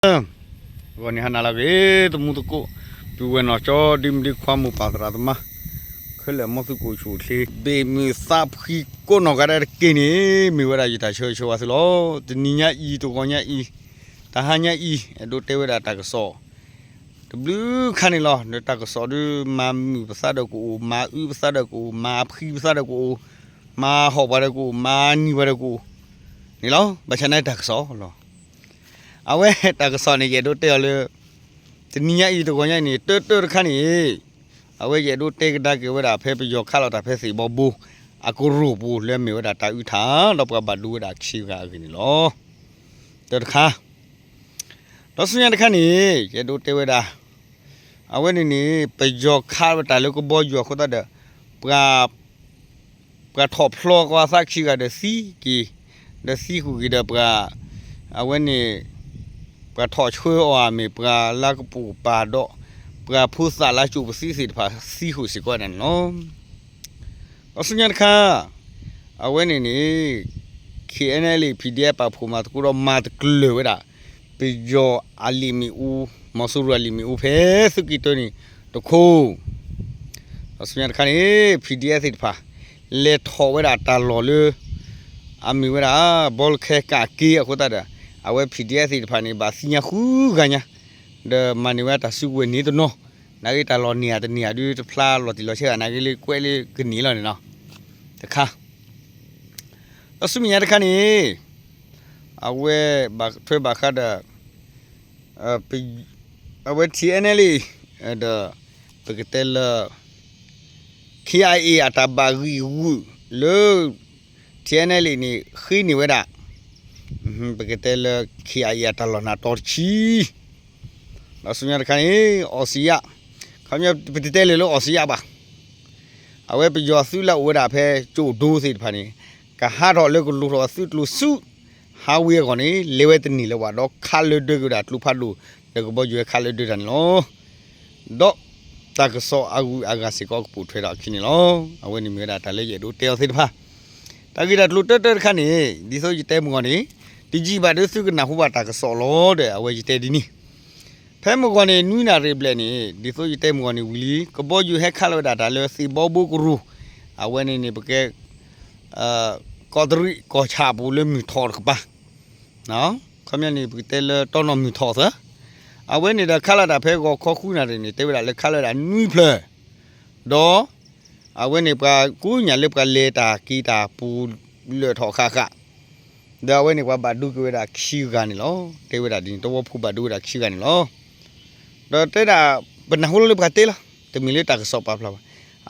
ဂီၤန့ၣ်ဟါနၤလၢအဂ့ၤ သမူသကိး ပုၢ်ဝဲၢ်နီၢ်ကၠီ ဒ့မုၣ်ဒ့ခွါ မိၢ်ပၢ်သရၣ်သမါ ခဲလၢာ် မ်သုကအိၣ်ဆူၣ်အိၣ်ချ့ ဘ့ၣ်မုၢ်သးဖှံကိးနီၢ်ဂၤဒဲးတက့ၢ်န့ၣ် မ့ၢ်ဝဲဒၣ်ယတၢ်ဆၢဂ့ၤဆၢဝါသုလီၤ. တနံၤညါအံၤ တဂီၤညါအံၤ တဟါညါအံၤ အဲၣ်ဒိးတဲဝဲဒၣ်တၢ်ကစီၣ် တဘျုးခါန့ၣ်လီၤ. ဒီးတၢ်ကစီၣ်ဒီး မၤမုာ်ပသးဒီးကအိၣ်, မၤအုပသးဒီးကအိၣ်, မၤဖှံပသးဒီးကအိၣ်, မၤဟီၣ်ပှၤဒီးကအိၣ်, မၤနံၤပှၤဒီးကအိၣ်န့ၣ်လီၤ. ဘၣ်ဆၣ်န့ၣ်တၢ်ကစီၣ်လီၤ. အဝဲတၢ်ကစီၣ်န့ၣ် ယအဲၣ်ဒိးတဲအီၤလၢ တနံၤညါအံၤ တဂီၤညါအံၤန့ၣ် တၢတၢတခါန့ၣ် အဝဲယအဲၣ်ဒိးတဲကဒါက့ၤဝဲဒၣ် ဖဲပယီၤခးလီၤတၢ်ဖဲသ့ၣ်ဘီဘိ အကရိၢ်ပူၤလၢအမ့ၢ်ဝဲဒၣ်တၢ်အုးထၣ် ဒီးပှၤဘၣ်ဒိဝဲဒၣ်ခံဂၤအဂ့ၢ်န့ၣ်လီၤ. တၢတခါ ဒီးဆူညါတခါန့ၣ် ယအဲၣ်ဒိးတဲဝဲဒၣ် အဝဲန့ၣ်န့ၣ် ပယီၤခးဝဲတၢ်လၢကဘီယူၤအဃိသတးဒီး ပှၤ ပှၤထီၣ်ဖျီကွၢ်သးခံဂၤဒီးသံက့ၤ, ဒီးသံဃုာ်က့ၤဒီးပှၤ အဝဲန့ၣ် ပှၤထီၣ်ဆှၢအီၤဧါ မ့ၢ်ပှၤလၢကပိာ်ကပၤဒီး ပှၤဖိသၣ်လၢကၠိၣ်ပသံသ့ၣ်တဖၣ်သံဃုာ်စ့ၢ်ကီးဝဲဒၣ်န့ၣ်လီၤ. ဒီးဆူညါတခါ အဝဲန့ၣ်န့ၣ် KNLA PDF ပာ်ဖှိၣ်မၤသကိးဒီးမၤတကျၢၤဝဲဒၣ် ပယီၤအလံာ်မ့ၣ်အူ, မီၤစိရိၤအလံာ်မ့ၣ်အူဖဲသုးက့တၢန့ၣ်တခိၣ် ဒီးဆူညါတခါန့ၣ် PDF သ့ၣ်တဖၣ် လဲၤထီၣ်ဝဲဒၣ်တၢ်လီၢ်လၢ အမ့ၢ်ဝဲဒၣ် ဘီလၢခဲကးက့အဃိသတးဒီး အဝဲ PDF သ့ၣ်တဖၣ်န့ၣ် ဘၣ်သံညါဃုဂၤညါ ဒီးမၤန့ၢ်ဝဲတၢ်စုကဝဲၤန့ၣ်တနီၤ, နာ်က့တၢ်လီၢ်န့ၢ်ဧါတန့ၢ်ဧါဒုး တဖျါလီၤတံၢ်လီၤဆဲးဂၤ နာ်က့လၢကွဲးလၢကန့ၢ်လီၤန့ၣ်လီၤ. တခါ ဒီးဆူမဲာ်ညါတခါန့ၣ် အဝဲဘၣ်ထွဲဘၣ်ဃးဒီး အဝဲ TNLA ဒီး ပကတဲလၢ KIA အတၢ်ဘၣ်ဂံာ်ဂုာ်လၢ TNLA န့ၣ် ဃ့န့ၢ်ဝဲဒၣ် ပကတဲလၢ KIA အတၢ်လီၢ်နၤတီၤတဆံ ဒီးဆူညါတခါန့ၣ် အီစံယၣ်, ခီပညီ ပတတဲလၢၤလၢအီစံယၣ်ဘၣ်, အဝဲပယီၤသုးလၢအအိၣ်ဝဲဒၣ်ဖဲကၠိၣ်ဒိသ့ၣ်တဖၣ်န့ၣ် ကဟးထီၣ်လၢကလိၤထီၣ်အသုးကျိၤဆူ ဟးဝ့ၤအဂီၢ်န့ၣ် လဲၤဝဲတန့ၢ်လၢၤဘၣ် ဒီးခးလၢဒၢက့ၤဝဲဒၣ်ကျိဖးဒိၣ် ဒီးကဘီယူၤဝဲခးလၢဒၢတၢ်န့ၣ်လီၤ. ဒီးတၢ်ကစီၣ်အဂုၤအဂၤစ့ၢ်ကီးကပိာ်ထွဲဒီးအခံန့ၣ်လီၤ. အဝဲန့ၣ်မ့ၢ်ဝဲဒၣ်တၢ်လၢယအဲၣ်ဒိးတဲအီၤသ့ၣ်တဖၣ် တၢ်ဂ့ၢ်တၢ်ကျိၤတၢတၢတခါန့ၣ် ဒ်သိးယတဲမုၢ်ဂီၢ်န့ၣ် တယံာ်ဘၣ်ဒီးသုကနၢ်ဟူဘၣ်တၢ်ကစီၣ်လီၤဒီး အဝဲယတဲဒ်န့ၣ် ဖဲမုၢ်ဂီၢ်န့ၣ် နွံနၣ်ရံၣ်ဘျဲၣ်န့ၣ် ဒ်သိးယတဲမုၢ်ဂီၢ်န့ၣ်ဝံၤလံ ကဘီယူၤဟဲခးလီၤဝဲဒၣ်တၢ်လၢသ့ၣ်ဘီဘိကရူၢ်, အဝဲန့ၣ်န့ၣ် ပကဲ ကီးတရံးကီၢ်ဆၣ်အပူၤလၢမုၢ်ထီၣ်တကပၤ ခီပညီန့ၣ် ပကတဲလၢတီနီၢ်မုၢ်ထီၣ်သၢ, အဝဲန့ၣ်ဒီးခးလီၤတၢ်ဖဲဂီၤခီဃုနၣ်ရံၣ်န့ၣ် တဲဝဲဒၣ်လၢခးလီၤဝဲဒၣ်နွံဖျၢၣ်, ဒီး အဝဲန့ၣ်ပှၤကိးညၣ်လၢပှၤလဲၤတၢ်က့ၤတၢ်ပူၤလၢာ်ထီၣ်ဃၣ်ဃၣ်, ဒီးအဝဲန့ၣ်ပှၤဘၣ်ဒိက့ၤဝဲဒၣ်ခံဂၤန့ၣ်လီၤ. တဲဝဲဒၣ်ဒ်န့ၣ် သဝီဖိဘၣ်ဒိဝဲဒၣ်ခံဂၤန့ၣ်လီၤ. ဒီးတဲဒၣ် ပနၢ်ဟူလၢပှၤတဲလီၤ, တမ့ၢ်လၢတၢ်ကစီၣ်ပာ်ဖျါဘၣ်.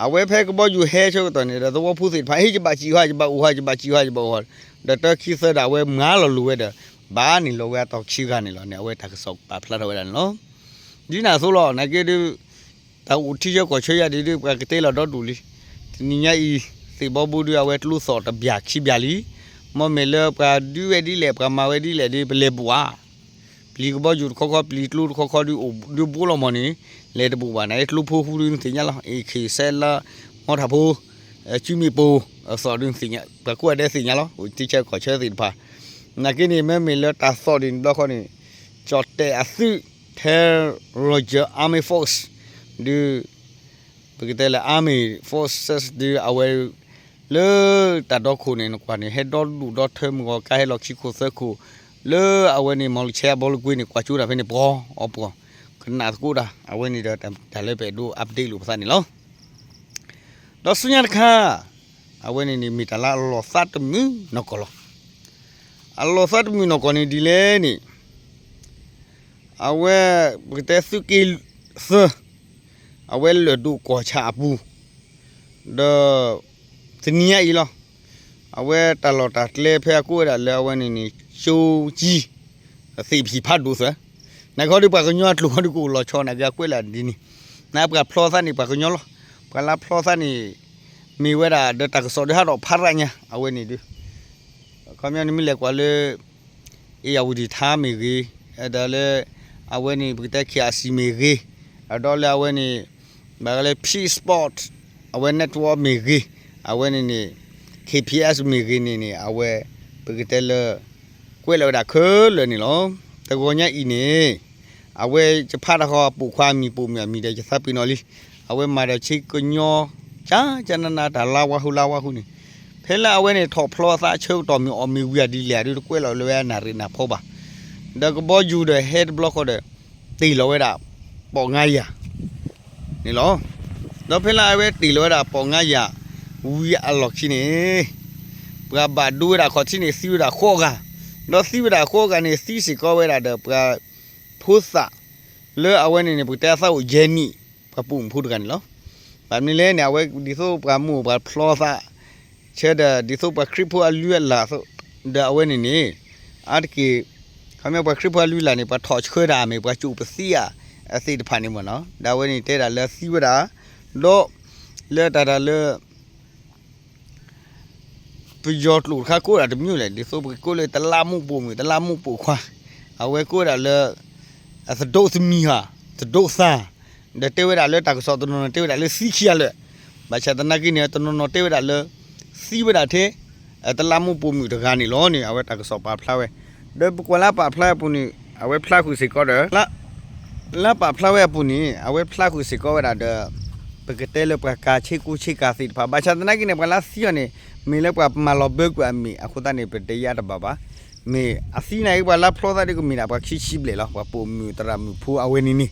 အဝဲဖဲကဘီယူၤဟဲဆၢကတီၢ်န့ၣ်ဒီးသဝီဖိသ့ၣ်တဖၣ် ဟ့ၣ်ယဘၣ်စံၣ်ဟါ ယဘၣ်အိၣ်ဟါ ယဘၣ်စံၣ်ဟါ ယဘၣ်အိၣ်ဟါ, ဒီးတၢခံသၢဒီးအဝဲမၤလီၤလိၤဝဲဒီး ဘၣ်န့ၣ်လီၤဝဲအတီၤခံဂၤန့ၣ်လီၤန့ၣ် အဝဲတၢ်ကစီၣ်ပာ်ဖျါထီၣ်ဝဲဒၣ်န့ၣ်လီၤ. ဒ်န့ၣ်အသိးလီၤ နာ်က့ဒုး တၢ်အိၣ်ထံဆၢကီၢ်ဆၢယၤဒ်ဒုး ပှၤကတဲလီၤဒီဒူၣ်လံ. တနံၤညါအံၤ သ့ၣ်ဘီဘိဒုး အဝဲကျိသီၣ်တဘျၣ်ခံဘျၣ်လံ. မ့မ့ၢ်လၢပှၤဒုးဝဲဒ်လဲၣ် ပှၤမၤဝဲဒ်လဲၣ်ဒုး ပလဲၤဘူၣ်ဧါ ပျံၤကဘီယူၤတခီခီ ပျံၤကျိတခီခီဒုး အိၣ်ဒုးဘိလီၤမၢ်န့ၣ် လဲၤတဘူၣ်ဘၣ်န့ၣ် ကျိဖိဃူဒုးနသ့ၣ်ညါလီၤ. အ့ၣ်ခ့ၣ်စဲလၢ မီထးဖိ စုမ့ၣ်ပိၢ် အသီၣ်ဒုးနသ့ၣ်ညါ ပှၤကိးဂၤဒဲးသ့ၣ်ညါလီၤ. အိၣ်ထံဆၢကီၢ်ဆၢသ့ၣ်တဖၣ် နာ်က့န့ၣ် မ့မ့ၢ်လၢတၢ်သီၣ်ဒ်န့ၣ်ဘျီဃီန့ၣ် ကၠီၣ်တဲၣ်အသုး ထဲ Royal Armed Force ဒုး ပကတဲလၢ Armed Forces ဒုး အဝဲ လၢတၢ်ဒီခိၣ်န့ၣ် နကွၢ်န့ၣ် ဟဲဒီဒူၣ်ဒီထၢမုၢ်ဂီၤ ကါဟဲလီၤခံခိၣ်သၢခိၣ် လၢအဝဲန့ၣ် မီၣ်လၢဆဲအဘီလၢကွ့န့ၣ် ကွၢ်ကၠိတၢ်ဖဲန့ၣ် ပှီၤအီၤပှီၤ ကနၣ်သကိးတၢ် အဝဲန့ၣ်ဒီး တၢ်လၢပအဲၣ်ဒိး update လိာ်ပသးန့ၣ်လီၤ. ဒီးဆူညါတခါ အဝဲန့ၣ်န့ၣ် မ့ၢ်တၢ်လၢအလီၤသးတမုာ်နီၢ်ကီၢ်လီၤ. အလီၤသးတမုာ်နီၢ်ကီၢ်န့ၣ်ဒ်လဲၣ်န့ၣ် အဝဲ ပကတဲသုးက့သၢ အဝဲလၢၢ်ဒိၣ်ကီၢ်ဆၣ်အပူၤ ဒီး တနံၤညါအံၤလီၤ. အဝဲတၢ်လီၢ်တၢ်ကျဲဖဲအကိးဝဲဒၣ်လၢအဝဲန့ၣ်န့ၣ် ကၠိကံ သ့ၣ်ဖံးဖးဒိၣ်သၢ နာ်က့ဟီဒုးပှၤကညီအကျိာ်ဟီဒုးကအိၣ်လီၤဆီ နာ်က့အကွဲးလၢဒ်န့ၣ် နပှၤဖျီသးန့ၣ် ပှၤကညီလီၤ. ပှၤလၢဖျီသးန့ၣ် မ့ၢ်ဝဲဒၣ်ဒီးတၢ်ကစီၣ်ဒုးဟးထီၣ်ဖးရၣ်ညါ အဝဲန့ၣ်ဒုး ခီပညီန့ၣ်မ့ၢ်လဲၤကွၢ်လၢ အ့ၣ်ယၣ်ဝတံၣ်ထါမ့ၢ်ဂ့ၤ, ဒီးလၢ အဝဲန့ၣ် ပကတဲ KIC မ့ၢ်ဂ့ၤ, ဒီးလၢအဝဲန့ၣ် ဘၣ်ဃးလၢ Peace Spot အဝဲ network မ့ၢ်ဂ့ၤ, အဝဲန့ၣ်န့ၣ် KPS မ့ၢ်ဂ့ၤန့ၣ်န့ၣ် အဝဲ ပကတဲလၢ ကွဲးလီၤဝဲဒၣ်ခဲလၢာ်န့ၣ်လီၤ. တဂီၤညါအံၤန့ၣ် အဝဲယဖးတၢ်ဃီပိာ်ခွါအမံၤ ပိာ်မုၣ်အမံၤဒီး ယသးပ့ၤနီၣ်လံ. အဝဲမၤဒီးဆ့ကညီ ကၠါကၠါနးနး တၢ်လါဝါဟူလါဝါဟူန့ၣ် ဖဲလၢအဝဲန့ၣ် ထီၣ်ဖျီအသးဆၢကတီၢ်မ့ၢ်အီၣ်မ့ၢ်ဝံၤအဒ်လဲၣ်ဒုး တကွဲးလီၤလၢၤဝဲအနၣ်ရံၣ်နၢ်ဖီဘၣ်. ဒီးကဘီယူၤဒီးဟဲတဘျီဃီဒီး တ့ၢ်လီၤဝဲဒၣ် ပိာ်ငါယၤ န့ၣ်လီၤ. ဒီးဖဲလၢအဝဲတ့ၢ်လီၤဝဲဒၣ်ပိာ်ငါယၤ ဝံၤအလီၢ်ခံန့ၣ် ပှၤဘၣ်ဒိဝဲဒၣ်ခီၣ်ထံးန့ၣ် သံဝဲဒၣ်ဃိးဂၤ, ဒီးသံဝဲဒၣ်ဃိးဂၤန့ၣ် သံစ့ၢ်ကီးဝဲဒၣ်ဒီးပှၤဖိသၣ် လၢအဝဲန့ၣ်န့ၣ် ပကတဲအသးအိၣ်ယဲၢ်နံၣ် ပှၤပိာ်မုၣ်ဖိတဂၤန့ၣ်လီၤ. ဘၣ်မနုၤလဲၣ်န့ၣ် အဝဲဒ်သိးပှၤမိၢ်ပှၤဖျီသး ဆၢဒီး ဒ်သိးပှၤခရံာ်ဖိအလုၢ်အလၢ်အသိး ဒီးအဝဲန့ၣ်န့ၣ် အါတက့ၢ် ခီပညီပှၤခရံာ်ဖိအလုၢ်အလၢ်န့ၣ် ပှၤထီၣ်ဆှၢတၢ်မ့ၢ် ပှၤကၠိၣ်ပသံအသ့ၣ်တဖၣ်န့ၣ်မ့ၢ်နီၤ, ဒီးအဝဲန့ၣ်တဲဒၣ်လၢသံဝဲဒၣ် ဒီး လၢတၢ်တၢ်လၢ ပယီၤကျိာ်တခါကိးဒၣ်တမံၤလဲၣ်, ဒ်သိးပကကိးလၢတလးမူးပိာ်မုၣ် တလးမူးပိာ်ခွါ, အဝဲကိးဝဲဒၣ်လၢ အသဒိးသမံၤဧါ, သဒိးသၣ်, ဒီးတဲဝဲဒၣ်လၢတၢ်ကစီၣ်တနီၤနီၤတဲဝဲဒၣ်လၢသံခံဂၤလၢာ်, ဘၣ်ဆၣ်သနာ်က့န့ၣ် တနီၤနီၤတဲဝဲဒၣ်လၢ သံဝဲဒၣ်ထဲ တလးမူးပိာ်မုၣ်တဂၤန့ၣ်လီၤန့ၣ် အဝဲတၢ်ကစီၣ်ပာ်ဖျါဝဲ, ဒီးပကွၢ်လၢပာ်ဖျါဝဲအပူၤန့ၣ် အဝဲဖျါဃုာ်စ့ၢ်ကီးဒီး လၢပာ်ဖျါဝဲအပူၤန့ၣ် အဝဲဖျါဃုာ်စ့ၢ်ကီးဝဲဒၣ်ဒီး ပကတဲလၢပှၤကၤဆ့ကူဆ့ကၤသ့ၣ်တဖၣ် ဘၣ်ဆၣ်သနာ်က့န့ၣ် ပှၤလၢသံအီၤန့ၣ် မ့ၢ်လၢပှၤမၤလီၤဘၢကွံာ်အမံၤအဃိသတးန့ၣ် ပတယါတဘၣ်ဘၣ်, မ့ၢ်အသံန့ၣ် ပှၤလၢဖျီသးဒ်ကမ့ၢ်ဒၣ်ပှၤခံဆံဘျဲၣ်လီၤ, ပှၤပိာ်မုၣ်သရၣ်မုၣ်ဖိအဝဲန့ၣ်န့ၣ်,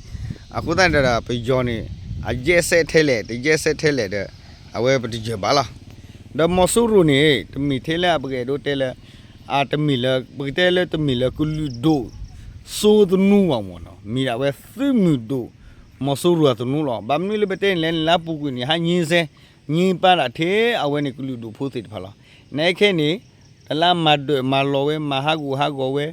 အဃိသတးန့ၣ်ဒီး ပယီၤန့ၣ် အယဲၢ်စဲးထဲလဲၣ် တယဲၢ်စဲးထဲလဲၣ်ဒီး အဝဲပတယၢၢ်ဘၣ်လီၤ. ဒီးမီၤစိရိၤန့ၣ် တမ့ၢ်ထဲလၢအပကအဲၣ်ဒိးတဲလၢ အတမ့ၢ်လၢ ပကတဲလၢတမ့ၢ်လၢကလုာ်ဒိၣ်စိသနူဘၣ်မ့ၢ်နီၤ, မ့ၢ်ဒၣ်ဝဲသုးမုၢ်ဒိၣ် မီၤစိရိၤအသနူလီၤ. ဘၣ်မနုၤလၢပတဲန့ၣ်လဲၣ်န့ၣ် လၢအပူၤကွံာ်န့ၣ် ဟးညံစဲ ညံပာ်ဒၣ်ထဲအဝဲန့ၣ်ကလုာ်ဒိၣ်ဖိသ့ၣ်တဖၣ်လီၤ. နခဲအံၤန့ၣ် တလၢမၤဒၢးမၤလီၤဝဲ မၤဟးဂူာ်ဟးဂီၤဝဲ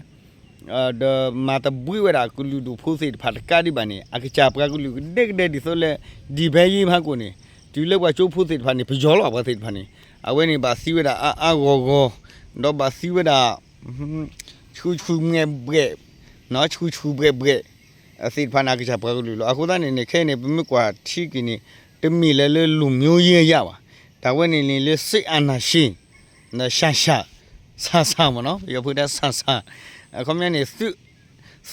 ဒီးမၤတဘှံးဝဲဒၣ်ကလုာ်ဒိၣ်ဖိသ့ၣ်တဖၣ်တကးဒံးဘၣ်န့ၣ် အကစၢ်ပှၤကလုာ်ကဒဲကဒဲဒ်သိးလၢ ဒံၣ်ဘဲယ့မဟါကိၣ်န့ၣ် တုၤလၢပှၤကၠိဖိသ့ၣ်တဖၣ်န့ၣ် ပယီၤလီၤပှၤသ့ၣ်တဖၣ်န့ၣ် အဝဲန့ၣ်ဘၣ်သံဝဲဒၣ်အါအါဂီၢ်ဂီၢ် ဒီးဘၣ်သံဝဲဒၣ် ဆူၣ်ဆူၣ်မဲာ်ဘှဲး ဆူၣ်ဆူၣ်ဘှဲးဘှဲး သ့ၣ်တဖၣ်န့ၣ် အကစၢ်ပှၤကလုာ်လီၤ. အဃိသတးန့ၣ်န့ၣ် ခဲအံၤန့ၣ် ပမ့ၢ်ကွၢ်ထံက့ၤန့ၣ် တမ့ၢ်လၢလၢလူၤမျိုးရေးအရပါ, တၢ်ဝဲန့ၣ်န့ၣ်လၢ စစ်အာဏာရှင် ဆၣ်ဆၣ် ဆၣ်ဆၣ်မ့ၢ်နီၤ ပယီၤဖိတဲဆၣ်ဆၣ်, အခီပညီန့ၣ် သု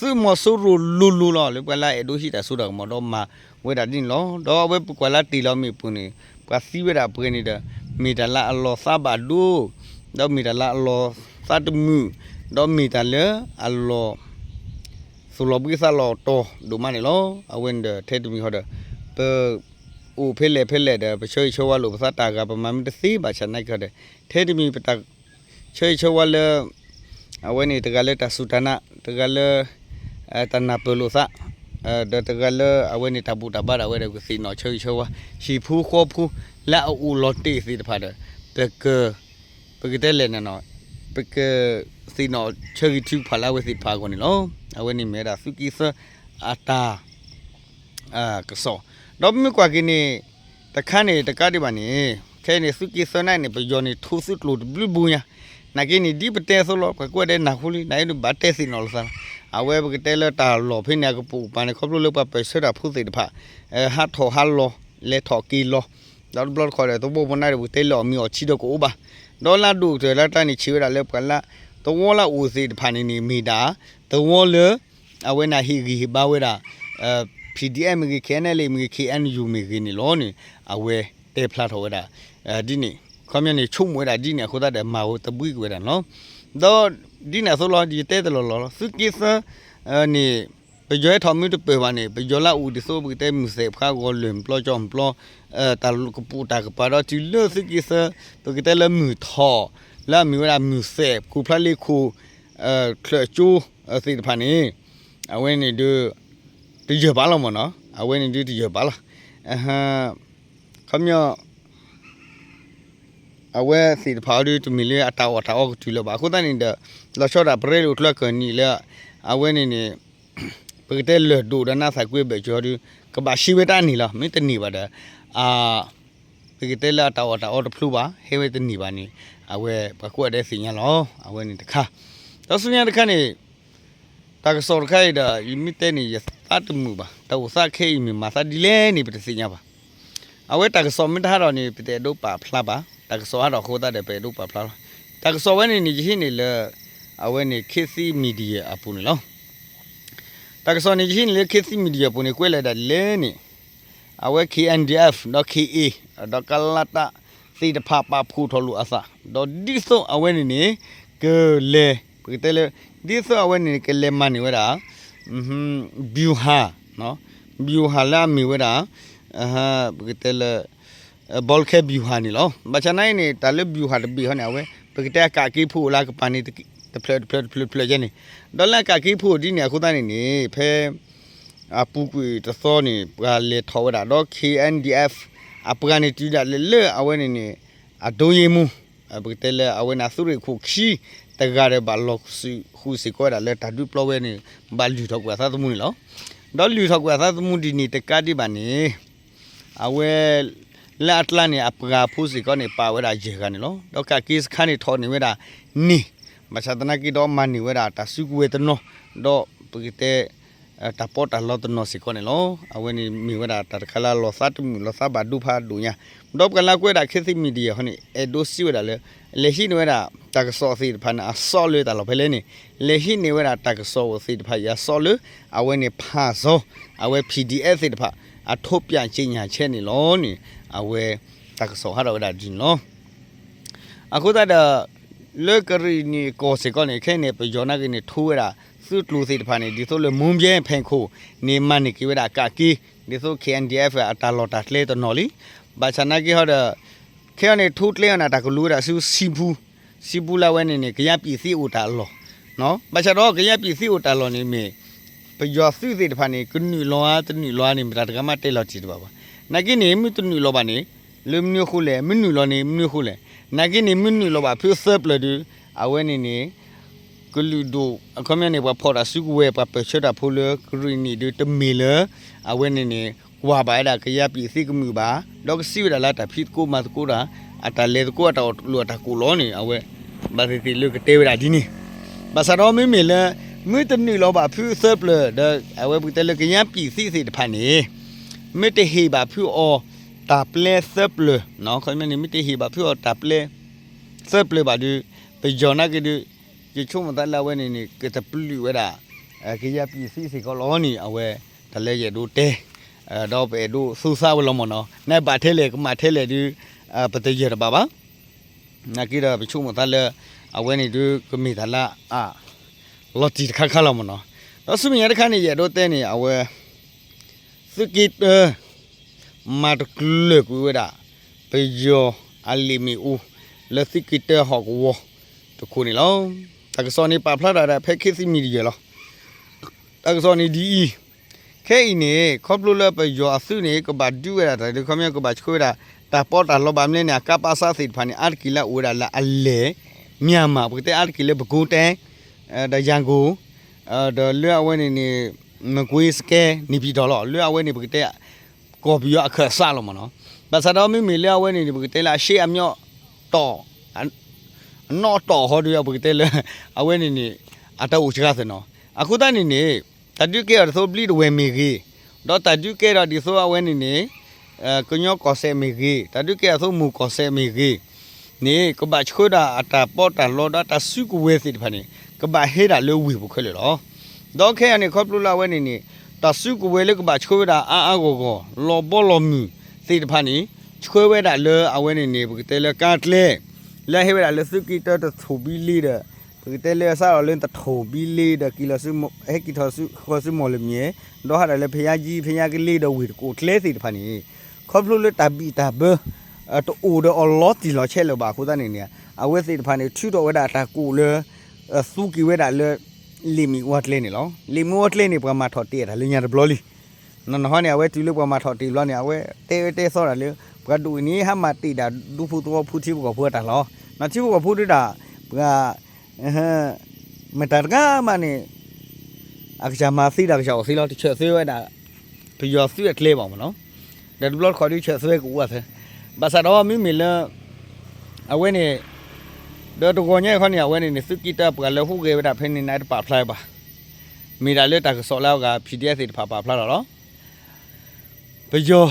းမီၤစိရိၤလိၤလိၤလီၤ လၢပှၤလၢအအဲၣ်ဒိးဟံးတၢ်စိတၢ်ကမီၤဒီးမၤဝဲဒၣ်ဒ်န့ၣ်လီၤ. ဒီးအဝဲပကွၢ်လၢတ့ၢ်လီၤမ့ၣ်အပူၤန့ၣ် ပှၤသံဝဲဒၣ်ပှဲၤန့ၣ်ဒီး မ့ၢ်တၢ်လၢအလီၤသးဘၣ်ဒိ ဒီးမ့ၢ်တၢ်လၢအလီၤသးတမုာ် ဒီးမ့ၢ်တၢ်လၢအလီၤ သူၣ်လီၤဘှံးသးလီၤတီၤဒိၣ်မးန့ၣ်လီၤ. အဝဲန့ၣ်ဒီးထဲတမံၤဃီဒီး ပ အိၣ်ဖဲလဲၣ်ဖဲလဲၣ်ဒီး ပဆၢဂ့ၤဆၢဝါလိာ်ပသးတၢ်ဂၤ ပမၤမ့ၢ်တသ့ဘၣ်ဆၣ်နာ်က့ဒီး ထဲတမံၤပတၢ်ဆၢဂ့ၤဆၢဝါလၢ အဝဲန့ၣ်တဂၤလၢတၢ်စူၢ်တၢ်နာ် တဂၤလၢ တၢ်နၢ်ပၢၢ်လိာ်သး ဒီးတဂၤလၢအဝဲန့ၣ်တၢ်ဘူၣ်တၢ်ဘါဒီး အဝဲဒီးကသ့ၣ်နီၣ်ဆၢဂ့ၤဆၢဝါ ဟံၣ်ဖိဃီဖိလၢအအိၣ်လီၤတ့ၢ်သ့ၣ်တဖၣ်ဒီး ပက ပကတဲလဲၣ်န့ၣ်နီၤ ပကသ့ၣ်နီၣ်ဆၢဂ့ၤထုကဖၣ်လၢအဝဲသ့ၣ်တဖၣ်အဂီၢ်န့ၣ်လီၤ. အဝဲန့ၣ်မ့ၢ်ဝဲဒၣ်သုးက့သၢအတၢ် ကစီၣ်, ဒီးပမ့ၢ်ကွၢ်က့ၤန့ၣ် တခါန့ၣ်တကးဒံးဘၣ်န့ၣ် ခဲအံၤန့ၣ် သုးက့သၢနာ်က့န့ၣ် ပယီၤန့ၣ် ထိးသုးကျိၤတဘျုးဘိညါ, နာ်က့န့ၣ် ဒ်ပတဲအသိးလီၤ ပှၤကိးဂၤဒဲးနၢ်ဟူလံ နာ်က့ဒုးဘၣ်တဲသ့ၣ်နီၣ်လိာ်သးလီၤ. အဝဲပကတဲလၢတၢ်လီၢ်ဖဲန့ၣ် အကပိာ်ကပၤန့ၣ် ခီဖျိလၢပှၤပၢၢ်ဆၢတၢ်ဖိသ့ၣ်တဖၣ် ဟးထီၣ်ဟးလီၤ လဲၤထီၣ်က့ၤလီၤ, ဒီးတဘျီတခီၣ်ဒီး သဝီဖိနာ်က့ဒီး ပကတဲလၢအီၣ်မ့ၤအီၣ်ထံဒီးကအိၣ်ဘၣ်, ဒီးလၢအဒိၣ်ကတၢၢ်လၢတၢ်န့ၣ် ဆံးဝဲဒၣ်လၢပှၤလၢ သဝီလၢအအိၣ်သ့ၣ်တဖၣ်န့ၣ်န့ၣ် မ့ၢ်ဒၣ် သဝီလၢ အဝဲန့ၣ်ဟ့ၣ်ဂံၢ်ဟ့ၣ်ဘါဝဲဒၣ် ပီၣ်ဒံၣ်အဲၣ်မ့ၢ်ဂ့ၤ ခ့ၣ်အဲၣ်အဲၣ်လ့ၣ်မ့ၢ်ဂ့ၤ ခ့ၣ်အဲၣ်ယူၣ်မ့ၢ်ဂ့ၤန့ၣ်လီၤန့ၣ် အဝဲတဲဖျါထီၣ်ဝဲဒၣ် ဒ်န့ၣ် ခီပညီန့ၣ် ဆိကမိၣ်ဝဲဒၣ်ဒ်န့ၣ်အဃိသတးဒီး မၤဝဲတဘှံးက့ၤဝဲဒၣ်န့ၣ်လီၤ. ဒီးဒ်န့ၣ်အသိးလီၤ ယတဲတလီၢ်လီၤလီၤ သုးက့သၢ န့ၣ် ပယီၤဟဲထီၣ်မ့ၢ်တပၢၢ်ဘၣ်န့ၣ် ပယီၤလၢအအိၣ်ဒ်သိး ပကတဲမုၢ်သဲးဖးဂီၤလၢၢ်ပျီကၠီပျီ တၢ်ကပိာ်တၢ်ကပၤဒီးတုၤလၢသုးက့သၢ ပကတဲလၢမုၢ်ထီၣ် လၢအမ့ၢ်ဝဲဒၣ်မုၢ်သဲး ခိၣ်ဖျါလ့ခိၣ် ချၢၣ်ကၠိ သ့ၣ်တဖၣ်န့ၣ် အဝဲန့ၣ်ဒုး တယၢၢ်ဘၣ်လီၤမ့ၢ်နီၤ အဝဲန့ၣ်ဒုးတယၢၢ်ဘၣ်လီၤ. ခီပညီ အဝဲသ့ၣ်တဖၣ်အံၤဒုး တမ့ၢ်လၢအတၢ်အီၣ်တၢ်အီကတုၤလၢၤဘၣ် အဃိသတးန့ၣ်ဒီး လီၤဆီဒၣ်ပရဲလိာ်ကျၢၤကၢၢ်နံၣ်လၢ အဝဲန့ၣ်န့ၣ် ပကတဲလၢၢ်ဒိၣ်ဒီးနါသၣ်ကွ့ဘၢၣ်စၢၤအံၤဒုး ကဘၣ်ရှဲဝဲတၢ်န့ၣ်လီၤ မ့ၢ်တန့ၢ်ဘၣ်ဒီး ပကတဲလၢအတၢ်အီၣ်တၢ်အီတဖျိဘၣ် ဟဲဝဲတန့ၢ်ဘၣ်န့ၣ် အဝဲပှၤကိးဂၤဒဲးသ့ၣ်ညါလီၤ အဝဲန့ၣ်တခါ ဒီးဆူညါတခါန့ၣ် တၢ်ကစီၣ်တခါအံၤဒီး ယမ့ၢ်တဲန့ၣ် ယသးတမုာ်ဘၣ် တၢ်အိၣ်သးခဲအံၤမ့ၢ်မၤသးဒ်လဲၣ်န့ၣ် ပတသ့ၣ်ညါဘၣ်. အဝဲတၢ်ကစီၣ်မ့ၢ်တဟးထီၣ်န့ၣ် ပတအဲၣ်ဒိးပာ်ဖျါဘၣ် တၢ်ကစီၣ်ဟးထီၣ်အဃိသတးဒီး ပအဲၣ်ဒိးပာ်ဖျါလီၤ. တၢ်ကစီၣ်ဝဲန့ၣ်န့ၣ် ယဟံးန့ၢ်လၢ အဝဲန့ၣ် ခေတ်သစ် media အပူၤန့ၣ်လီၤ. တၢ်ကစီၣ်န့ၣ် ယဟံးန့ၢ်လၢ ခေတ်သစ် Media ပူၤန့ၣ် ကွဲးလီၤဒၣ်ဒ်လဲၣ်န့ၣ်, အဝဲ K N D F ဒီး K A ဒီး ကလတ သ့ၣ်တဖၣ်ပာ်ဖှိၣ်ထီၣ်လိာ်အသး, ဒီးဒ်သိးအဝဲန့ၣ်န့ၣ် ကလဲၤ ပကတဲလၢ ဒ်သိးအဝဲန့ၣ်န့ၣ် ကလဲၤမၤန့ၢ်ဝဲဒၣ် ဗျူဟာ ဗျူဟာ လၢအမ့ၢ်ဝဲဒၣ် ပကတဲလၢ ဘီလ်ခဲ ဗျူဟာ န့ၣ်လီၤ. ဘၣ်ဆၣ်နာ်အံၤန့ၣ် တၢ်လၢ ဗျူဟာ တဘ့ၣ်ဟီန့ၣ် အဝဲ ပကတဲအကးက့ၤဖိလၢကပၤန့ၣ် တဖျၢၣ်တဖျၢၣ်တဖျၢၣ်တဖျၢၣ်ကဲန့ၣ်, ဒီးလၢအကးက့ၤဖိဒ်န့ၣ် အဃိသတးန့ၣ်န့ၣ် ဖဲ အပူၤကွံာ်တသီန့ၣ် ပှၤလဲၤထီၣ်ဝဲဒၣ် ဒီး K N D F အပှၤန့ၣ်တုၤဒၣ်လဲာ်လၢအဝဲန့ၣ်န့ၣ် အဒိယ့မူ ပကတဲလၢအဝဲန့ၣ် အသုးရ့ၣ်ခိၣ်ခံ တဂၤဒီးဘၣ်လီၤဃုာ်စ့ၢ်ကီးဝဲဒၣ်လၢတၢ်ဒုးပျီဝဲန့ၣ် ဘၣ်လုၢ်ထီၣ်ကွံာ်အသးသမူန့ၣ်လီၤ. ဒီးလုၢ်ထီၣ်ကွံာ်အသးသမူဒ်န့ၣ်တကးဒံးဘၣ်န့ၣ် အဝဲ လၢအကျါန့ၣ် အပှၤဖိစ့ၢ်ကီးန့ၣ် ပာ်ဝဲဒၣ်ယဲၢ်ဂၤန့ၣ်လီၤ. ဒီးကးက့ၤစခါန့ၣ်ထီၣ်န့ၢ်ဝဲဒၣ်န့ၣ်, ဘၣ်ဆၣ်သနာ်က့ဒီးမၤန့ၢ်ဝဲဒၣ်တၢ်စုကဝဲၤတနီၤ, ဒီးပကတဲ တၢ်ပီးတၢ်လီတနီၤစ့ၢ်ကီးန့ၣ်လီၤ. အဝဲန့ၣ်မ့ၢ်ဝဲဒၣ်တၢ်တခါလၢလီၤသးတမုာ်လီၤသးဘၣ်ဒိဖးဒိၣ်ညါ, ဒီးပှၤလၢကွဲးဒၣ် ခေတ်သစ် Media ဟီန့ၣ် အဲၣ်ဒိးစံးဝဲဒၣ်လၢ လဲၤဟံးန့ၢ်ဝဲဒၣ်တၢ်ကစီၣ်သ့ၣ်တဖၣ်န့ၣ် အစီလၢတၢ်လီၢ်ဖဲလဲၣ်န့ၣ်, လဲၤဟံးန့ၢ်ဝဲဒၣ်တၢ်ကစီၣ်သ့ၣ်တဖၣ်အံၤအစီလၢ အဝဲန့ၣ်ဖးစီ အဝဲ P D F သ့ၣ်တဖၣ် အထုတ်ပြန်ကြေညာချက်န့ၣ်လီၤန့ၣ် အဝဲတၢ်ကစီၣ်ဟးထီၣ်ဝဲဒၣ်ဒ်န့ၣ်လီၤ. အဃိသတးဒီး လၢကရံၣ်နံၣ်ကီၢ်စ့ၢ်ကီးန့ၣ် ခဲအံၤန့ၣ် ပယီၤနာ်က့န့ၣ် ထိဝဲဒၣ်သုးကျိၤသ့ၣ်တဖၣ်န့ၣ် ဒ်သိးလၢ မူဘဲဖဲခိၣ်န့ၣ် မၤန့ၢ်က့ၤဝဲဒၣ်ကးက့ၤ ဒ်သိး K N D F အတၢ်လီၢ်တၢ်ကျဲတနီၤလံ. ဘၣ်ဆၣ်နာ်က့ဟီဒီး ခဲအံၤန့ၣ် ထိကျဲအီၤန့ၣ် တၢ်ကလူၤဝဲဒၣ်ဆူ စံဖူ စံဖူလၢအဝဲန့ၣ်န့ၣ် ကယါပံာ်သံအိၣ်တၢ်လီၢ် ဘၣ်ဆၣ်ဒီး ကယါပံာ်သံအိၣ်တၢ်လီၢ်န့ၣ်မ့ၢ် ပယီၤသုးသ့ၣ်တဖၣ်န့ၣ် ကနုာ်လီၤဧါ တနုာ်လီၤဧါန့ၣ် မတၤတဂၤမးတဲလီၤတံၢ်တဘၣ်ဘၣ်. နာ်က့န့ၣ် မ့ၢ်တနုာ်လီၤဘၣ်န့ၣ် လၢမနုၤအဃိလဲၣ်, မ့ၢ်နုာ်လီၤန့ၣ် မနုၤအဃိလဲၣ်. နာ်က့န့ၣ် မ့ၢ်နုာ်လီၤဘၣ်ဖုသၢပျၢၤဒီး အဝဲန့ၣ်န့ၣ် ကလုာ်ဒိၣ် အခီပညီန့ၣ် ပှၤဖီၣ်တၢ်စုကဝဲၤ ပှၤပၢၢ်ဆၢတၢ်ဖိလၢကရံၣ်နံၣ်ဒီး တမ့ၢ်လၢ အဝဲန့ၣ်န့ၣ် ကွၢ်ဘၣ်ဝဲဒၣ်ကယါပံာ်သံကမုာ်ဘၣ်, ဒီးကစံးဝဲဒၣ်လၢတၢ်ဖံးသကိးမၤသကိးတၢ် အတၢ်လဲၤသကိးအတၢ်အီၣ်လိၣ်အတၢ်ကိၢ်လီၤန့ၣ် အဝဲ ဘၣ်သ့ၣ်သ့ၣ်လၢကတဲဝဲဒၣ်ဒ်န့ၣ်. ဘၣ်ဆၣ်ဒီးမ့မ့ၢ်လၢ မ့ၢ်တနုာ်လီၤဘၣ်ဖုသၢပျၢၤဒီး အဝဲပကတဲလၢကယါပံာ်သံသ့ၣ်တဖၣ်န့ၣ် မ့ၢ်တဟ့ၣ်ဘၣ်ဖုအီၤတၢ်ပျဲသၢပျၢၤ ခီပညီန့ၣ် မ့ၢ်တဟ့ၣ်ဘၣ်ဖုအီၤတၢ်ပျဲသၢပျၢၤဘၣ်ဒီး ပယီၤနာ်က့ဒီး ယဆိကမိၣ်သးလၢအဝဲန့ၣ်န့ၣ် ကတပျုာ်ဝဲဒၣ် ကယါပံာ်သံစ့ၢ်ကီးလီၤန့ၣ် အဝဲ တၢ်လၢယအဲၣ်ဒိးတဲ ဒီးပအဲၣ်ဒိးသူသးဝဲလီၤမ့ၢ်နီၤ. နဘၣ်ထဲလဲၣ် ကမၣ်ထဲလဲၣ်ဒီး ပတယၢၢ်တဘၣ်ဘၣ်. နာ်က့ဒီးပဆိကမိၣ်သးလၢ အဝဲန့ၣ်ဒုးကမ့ၢ်တၢ်လၢအ လီၤတံၢ်တခါခါလီၤမ့ၢ်နီၤ. ဒီးဆူမဲာ်ညါတခါန့ၣ် ယအဲၣ်ဒိးတဲန့ၣ် အဝဲ သုးက့တၢ မၤတကျၢၤကွံာ်ဝဲဒၣ် ပယီၤအလံာ်မ့ၣ်အူ လၢသုးက့တၢဟီၣ်ကဝီၤတခိၣ်န့ၣ်လီၤ. တၢ်ကစီၣ်န့ၣ်ပာ်ဖျါတၢ်ဒၣ်ဖဲ ခေတ်သစ် Media လီၤ. တၢ်ကစီၣ်န့ၣ်ဒ်အံၤ, ခဲအံၤန့ၣ် ခီဖျိလၢပယီၤအသုးန့ၣ် ကဘၣ်ဒုးဝဲဒၣ်တၢ်ဒုး ခီပညီ ကဘၣ်ဆှၢဝဲဒၣ် တၢ်ပီးတၢ်လီဘၣ်မနုၤလဲၣ်န့ၣ် အကါပးစါသ့ၣ်တဖၣ်န့ၣ် အါတက့ၢ်လၢအအိၣ်ဝဲဒၣ်လၢအလဲၢ် မၠၣ်မၣ် ပကတဲအါတက့ၢ်လၢ ပဲခူးတိုင်း ဒီး ရန်ကုန် ဒီးလၢအဝဲန့ၣ်န့ၣ် မကွေး စကဲ နေပြည်တော် လီၤ. လၢအဝဲန့ၣ် ပကတဲ ကီၢ်ပယီၤအခၢၣ်စးလီၤမ့ၢ်နီၤ. ဘၣ်ဆၣ်ဒီးမ့မ့ၢ်လၢအဝဲန့ၣ်န့ၣ် ပကတဲလၢအရှေ့အမြောက် တီၢ် အနီၣ်တီၢ်ဟီဒီး ပကတဲလၢ အဝဲန့ၣ်န့ၣ် အတၢ်အိၣ်စှၤသ့ၣ်နီၤ. အဃိသတးန့ၣ်န့ၣ် တၢ်ဒုးကဲထီၣ်ဒ်သိးဘျံးတဝဲၢ်မ့ၢ်ဂ့ၤ, ဒီးတၢ်ဒုးကဲထီၣ်ဒ်သိးအဝဲန့ၣ်န့ၣ် ကညီကီၢ်စဲၣ်မ့ၢ်ဂ့ၤ, တၢ်ဒုးကဲထီၣ်သိးမူၤကီၢ်စဲၣ်မ့ၢ်ဂ့ၤန့ၣ် ကဘၣ်ဆှၢဒၣ်အတၢ်ပီးတၢ်လီဒီးတၢ်စုကဝဲၤသ့ၣ်တဖၣ်န့ၣ် ကဘၣ်ဟဲဒၣ်လၢဝ့ၢ်ပူၤခဲလၢာ်လီၤ. ဒီးခဲအံၤန့ၣ် ခီဖျိလၢအဝဲန့ၣ်န့ၣ် တၢ်စုကဝဲၤလၢကဘၣ်ဆှၢဝဲဒၣ်အါအါဂီၢ်ဂီၢ် လီၤဘီလီၤမုၢ်သ့ၣ်တဖၣ်န့ၣ် ဆှၢဝဲဒၣ်လၢအဝဲန့ၣ်န့ၣ် ပကတဲလၢကါကျဲ လၢဟဲဝဲဒၣ်လၢသုးက့တၢတထိၣ်ဘံလ့ဒီး ပကတဲလၢစးထီၣ်လၢတထိၣ်ဘံလ့ဒီး က့ၤလီၤဆူ ဟဲက့ၤထီၣ်ဃီၤဆူမီၢ်လမၠဲၣ် ဒီးဟးဒီးလၢဖယါကၠံ ဖယါကလ့ဒီးဝ့ၢ်တကိးကျဲသ့ၣ်တဖၣ်န့ၣ် ခီဖျိလၢတၢ်ဘံၣ်တၢ်ဘၢ တအိၣ်ဒီးအီၤလီၤတံၢ်လီၤဆဲးလၢၤဘၣ်အဃိသတးန့ၣ်န့ၣ် အဝဲသ့ၣ်တဖၣ်န့ၣ် ထုးထီၣ်ဝဲဒၣ်တၢ်ကိၣ်လၢ သူက့ၤဝဲဒၣ်လၢ လံာ်မ့ၣ်အူအကျဲန့ၣ်လီၤ. လံာ်မ့ၣ်အူအကျဲန့ၣ် ပှၤမၤထီၣ်တ့ၢ်အတၢ်လၢညါတဘျီလံ နီၢ်နီၢ်ဟီန့ၣ် အဝဲတုၤလၢပှၤမၤထီၣ်တ့ၢ်ဘျီန့ၣ် အဝဲတဲဝဲတဲသီဒၣ်လၢ ပှၤဒိၣ်အံၤန့ၣ် ဟးမၤတ့ၢ်ဒၣ်ဒူဖိသဝီဖိထံဖိကီၢ်ဖိအတၢ်လီၤ. နီၢ်ထံဖိကီၢ်ဖိဒုးဒၣ် ပှၤ မတၤတဂၤမးန့ၣ် အကစၢ်မၤသ့ဒီးအကစၢ်အိၣ်သ့လီၤ တဆၢၣ်သွဲဝဲဒၣ် ပယီၤသုးအကျဲဘၣ်မ့ၢ်နီၤ. ဒီးတဘျီတခီၣ်ဒုးဆၢၣ်သွဲကအိၣ်အသး ဘၣ်ဆၣ်ဒီးမ့မ့ၢ်လၢ အဝဲန့ၣ် ဒီးတဂီၤညါအံၤခီန့ၣ် အဝဲန့ၣ်န့ၣ် သုးက့တၢပှၤလၢဟူးဂဲၤဝဲဒၣ်ဖဲန့ၣ်န့ၣ် တပာ်ဖျါဘၣ်. မ့ၢ်ဒၣ်လၢတၢ်ကစီၣ်လၢအဂၤ PDF သ့ၣ်တဖၣ်ပာ်ဖျါထီၣ်လီၤ. ပယီၤ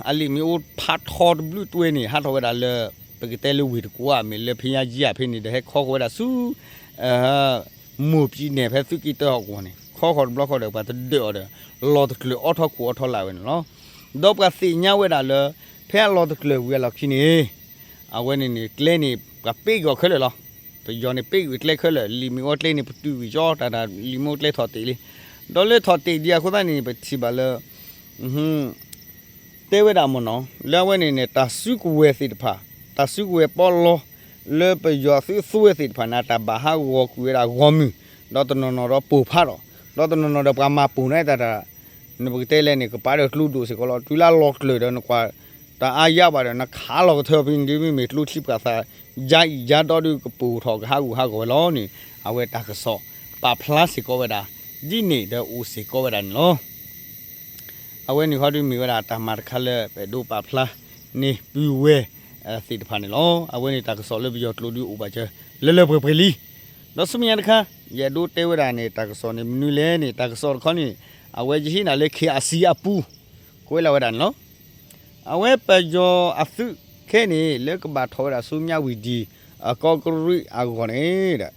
အလံာ်မ့ၣ်အူဖးထီတဘျုးတွဲန့ၣ် ဟးထီၣ်ဝဲဒၣ်လၢ ပကတဲလၢဝ့ၢ်တကူးဧါ မ့ၢ်လၢဖယါယံဧါဖဲန့ၣ်ဒီး ဟဲခီဃီၤဝဲဒၣ်ဆူ မိၢ်ပံၤနဲၣ်ဖဲသုးက့တၢဟီၣ်ကဝီၤန့ၣ် ထီဃီတဘျီဃီဒီး ပှၤတဒၢးအီၤဒီး လီၤတကျၢၤအီၣ်ထီၣ်ခိၣ်အီၣ်ထီၣ်လၢ်ဝဲန့ၣ်လီၤ. ဒီးပှၤသ့ၣ်ညါဝဲဒၣ်လၢ ဖဲအလီၤတကျၢၤဝံၤအလီၢ်ခံန့ၣ် အဝဲန့ၣ်န့ၣ် ကျဲန့ၣ် ပှၤပ့းက့ၤအီၤခဲလၢာ်လီၤ. ပယီၤန့ၣ်ပ့းက့ၤကျဲခဲလၢာ်, လံာ်မ့ၢ်အိၣ်ကျဲန့ၣ် ပတုာ်က့ၤကၠီတၢ်တၢ် လံာ်မ့ၢ်အိၣ်ကျဲထီၣ်တ့ၢ်လံ. ဒီးလၢထီၣ်တ့ၢ်ဒံးအဃိသတးန့ၣ် ပထံၣ်ဘၣ်လၢ တဲဝဲဒၣ်မ့ၢ်နီၤ လၢအဝဲန့ၣ်န့ၣ် တၢ်စုကဝဲၤသ့ၣ်တဖၣ်, တၢ်စုကဝဲၤပီလီ လၢပယီၤသုးအသိဝဲသ့ၣ်တဖၣ်န့ၣ် တၢ်ဘၣ်ဟးဂီၤကွံာ်ဝဲဒၣ်ဂီၢ်မုၢ်, ဒီးတနီၤနီၤဒီးပိၢ်ဖးဒီး, ဒီးတနီၤနီၤဒီးပှၤမၤပိၢ်န့ၢ်တၢ်တၢ်, နပကတဲလဲၣ်န့ၣ် ကပၤဒီးကျိဒိၣ်စ့ၢ်ကီးလီၤ. တုၤလၢအလီၤကျၢၤဒီး နကွၢ်တၢ်အါယါဘၣ်ဒီး နခးလီၤကထၢဖဲန့ၣ်ဒ်မ့မ့ၢ်ကျိချံပှၤသး ယါအံၤယါဒီဒုးကပိၢ်ထီၣ်ကဟးဂူာ်ဟးဂီၤဝဲလီၤန့ၣ် အဝဲတၢ်ကစီၣ်ပာ်ဖျါစ့ၢ်ကီးဝဲဒၣ် ဒ်န့ၣ်ဒီးအိၣ်စ့ၢ်ကီးဝဲဒၣ်န့ၣ်လီၤ. အဝဲန့ၣ်ဟီဒုးမ့ၢ်ဝဲဒၣ်တၢ်မၤတခါလၢ ပအဲၣ်ဒိးပာ်ဖျါန့ၢ်ပုၢ်ဝဲၢ်သ့ၣ်တဖၣ်န့ၣ်လီၤ. အဝဲန့ၣ်တၢ်ကစီၣ်လၢပယီၤကျိဒုးအိၣ်ဘၣ်စၢၤ လၢလၢပှဲၤပှဲၤလံ. ဒီးဆူမဲာ်ညါတခါ ယအဲၣ်ဒိးတဲဝဲဒၣ်န့ၣ် တၢ်ကစီၣ်န့ၣ်မနုၤလဲၣ်န့ၣ် တၢ်ကစီၣ်တခီန့ၣ် အဝဲယဟံးနၤလၢ KIC အပူၤ ကွဲးလီၤဝဲဒၣ်န့ၣ်လီၤ. အဝဲပယီၤအသုးခဲအံၤန့ၣ် လၢကဘၣ်ထီၣ်ဝဲဒၣ်ဆူ မြဝတီ အကီၢ်ကရံၣ်အဂီၢ်န့ၣ်ဒီး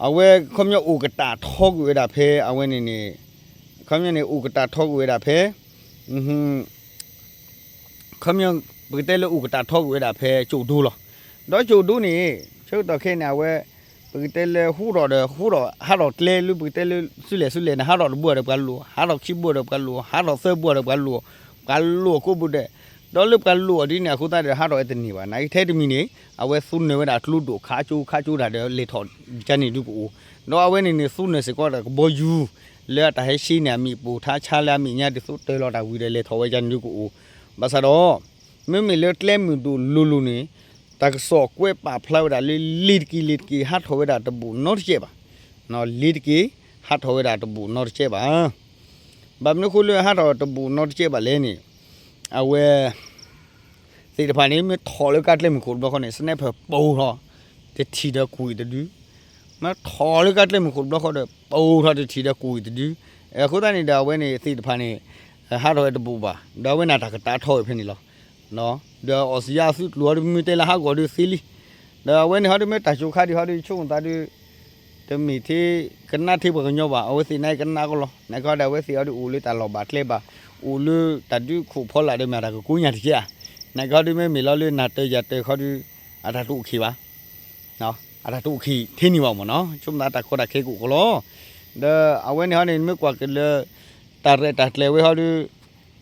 အဝဲခီပညီအိၣ်ကတၢၢ်ထီကွံာ်ဝဲဒၣ်ဖဲအဝဲန့ၣ်န့ၣ်, ခီပညီန့ၣ် အိၣ်ကတၢၢ်ထီကွံာ်ဝဲဒၣ်ဖဲ, ခီပညီ ပကတဲလၢအိၣ်ကတၢၢ်ထီကွံာ်ဝဲဒၣ်ဖဲကၠိၣ်ဒိလီၤ. ဒီးကၠိၣ်ဒိန့ၣ် ဆၢကတီၢ်ခဲအံၤန့ၣ် အဝဲ ပကတဲလၢဟူထီၣ်ဒီး ဟူထီၣ် ဟးထီၣ်ကျဲလၢပကတဲလၢ ဆူလဲၣ်ဆူလဲၣ်န့ၣ် ဟးထီၣ်တဘိဒီးပှၤလိၣ်, ဟးထီၣ်ခံဘိဒီးပှၤလိၣ်, ဟးထီၣ်သၢဘိဒီးပှၤလိၣ်, ပှၤလိၣ်ကိးဘိဒဲး, ဒီးလၢပှၤလိၣ်အီၤဒ်န့ၣ် အဃိသတးဒီး ဟးထီၣ်ဝဲတန့ၢ်ဘၣ်. နာ်က့ထဲတမံၤန့ၣ် အဝဲသူနၢၤဝဲဒၣ်ကျိဒိၣ်ခးကၠိခးကၠိတၢ်ဒီး လဲၤထီၣ်ကန့ၣ်ဒုးကအိၣ်, ဒီးအဝဲန့ၣ်န့ၣ် သူနၢၤစ့ၢ်ကီးဒီးကဘီယူၤ လၢအတၢ်ဟဲရှဲန့ၣ် အမ့ၣ်ပိၢ်ထါဆါလၢအမဲာ်ညါဒ်သိး တၢ်လီၤတၢ်ဝံၤဒီးလဲၤထီၣ်ဝဲကန့ၣ်ဒုးကအိၣ်, ဘၣ်ဆၣ်ဒီး မ့မ့ၢ်လၢကျဲမုၢ်ဒိၣ်လိၤလိၤန့ၣ် တၢ်ကစီၣ်ကွဲးပာ်ဖျါဝဲဒၣ်လၢ လ့ၤတက့ၤလ့ၤတက့ၤ ဟးထီၣ်ဝဲဒၣ်တဘူၣ်နီတကဲးဘၣ်. လ့ၤတက့ၤ ဟးထီၣ်ဝဲဒၣ်တဘူၣ်နီတကဲးဘၣ်. ဘၣ်မနုၤအဃိလၢဟးထီၣ်တဘူၣ်နီတကဲးဘၣ်လဲၣ်န့ၣ် အဝဲ သ့ၣ်တဖၣ်န့ၣ် မ့ၢ်ထီၣ်လၢကါကျဲမုၢ်ခိၣ်တဘျီဃီန့ၣ် sniper ပိၢ်ထီၣ် တထံၣ်ဒီးကွံာ်တဒု, မ့ၢ်ထီၣ်လၢကါကျဲမုၢ်ခိၣ်တဘျီဃီဒီး ပိၢ်ထီၣ်တထံၣ်ဒီးကွံာ်တဒု, အဃိသတးန့ၣ်ဒီး အဝဲန့ၣ်သ့ၣ်တဖၣ်န့ၣ် ဟးထီၣ်ဝဲတဘူၣ်ဘၣ်, ဒီးအဝဲန့ၣ်တၢ်ကတၢၢ်ထီၣ်ဝဲဖဲန့ၣ်လီၤ. ဒီးအီစံယါအသုးကျိၤဟီဒုး မ့ၢ်တဲလၢဟးဂီၤဒုးသ့လံ, ဒီးအဝဲန့ၣ်ဟီဒုး မ့ၢ်တၢ်ကၠိခါဒံးဟီဒုး ဆိကမိၣ်သးဒုး တမ့ၢ်ထဲ ကနၣ်ထဲပှၤကညီဘၣ်, အဝဲသ့ၣ်နာ်က့ကနၣ်ကီလီၤ. နာ်က့ဟီဒီး အဝဲသ့ၣ်ဟီဒုးအိၣ်လၢတၢ်လီၢ်ဘၣ်ကျဲဘၣ်, အိၣ်လၢတၢ်ဒုးခိၣ်ဖီလာ်ဒီးမ့ၢ်တၢ်ကကိးညါတကဲဧါ. နာ်က့ဟီဒုး မ့မ့ၢ်လီၤလၢနၤတၢၤယၤတၢၤခီဒုး အတၢ်တအိၣ်ခံးဘၣ်, အတၢ်တအိၣ်ခံးထဲန့ၣ်ဘၣ်မ့ၢ်နီၤ, ဆိကမိၣ်သးတၢ်ကီတၢ်ခဲကအိၣ်ကီလီၤ. ဒီးအဝဲန့ၣ်ဟီန့ၣ် မ့ၢ်ကွၢ်က့ၤလၢ တၢ်ရဲၣ်တၢ်ကျဲၤဝဲဟီဒုး